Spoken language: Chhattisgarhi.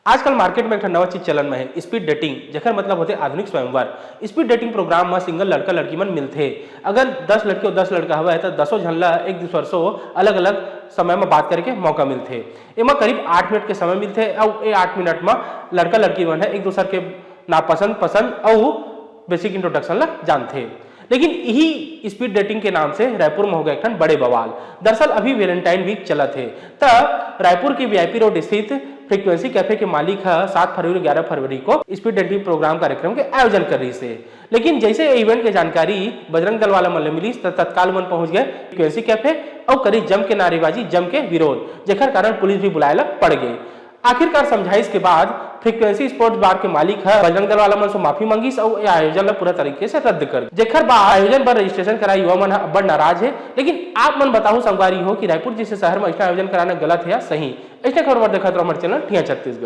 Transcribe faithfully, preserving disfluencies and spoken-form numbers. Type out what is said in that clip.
आजकल मार्केट में एक ठन नवा चीज चलन में है, स्पीड डेटिंग, जेकर मतलब होथे आधुनिक स्वयंवर। स्पीड डेटिंग प्रोग्राम में सिंगल लड़का लड़की मन मिलथे। अगर दस लड़की और दस लड़का हवय, त दसों झन ला एक दूसर से अलग-अलग समय में बात करे के मौका मिलथे। एमा करीब आठ मिनट के समय मिलथे, अउ ए आठ मिनट में लड़का लड़की मन ह एक दूसर के नापसंद, पसंद अउ बेसिक इंट्रोडक्शन ला जानथे। लेकिन इही स्पीड डेटिंग के नाम से रायपुर में हो गए एक ठन बड़े बवाल। दरअसल अभी वैलेंटाइन वीक चलत हे, त रायपुर के वीआईपी रोड स्थित फ्रीक्वेंसी कैफे के मालिक ह सात फरवरी, ग्यारह फरवरी को स्पीड डेटिंग प्रोग्राम कार्यक्रम के आयोजन कर रहिस हे। लेकिन जैसे ये इवेंट के जानकारी बजरंग दल वाला मन ले मिलिस, त तत्काल मन पहुंच गए फ्रीक्वेंसी कैफे अउ करिस जम के नारेबाजी, जम के विरोध, जेकर कारण पुलिस भी बुलाए ला पड़ गई। आखिरकार समझाइश के बाद फ्रीक्वेंसी स्पोर्ट्स बार के मालिक ह बजरंग दल वाला मन से माफी मांगिस अउ ए आयोजन ला पूरा तरीके से रद्द कर दिस। जेकर बाद आयोजन बर रजिस्ट्रेशन कराए युवा मन ह अब्बड़ नाराज हे। लेकिन आप मन बताहू संगवारी हो कि रायपुर जैसे शहर में ऐसा आयोजन कराना गलत है या सही? ऐसे खबर बर देखत रहो हमारे चैनल ठिया छत्तीसगढ़।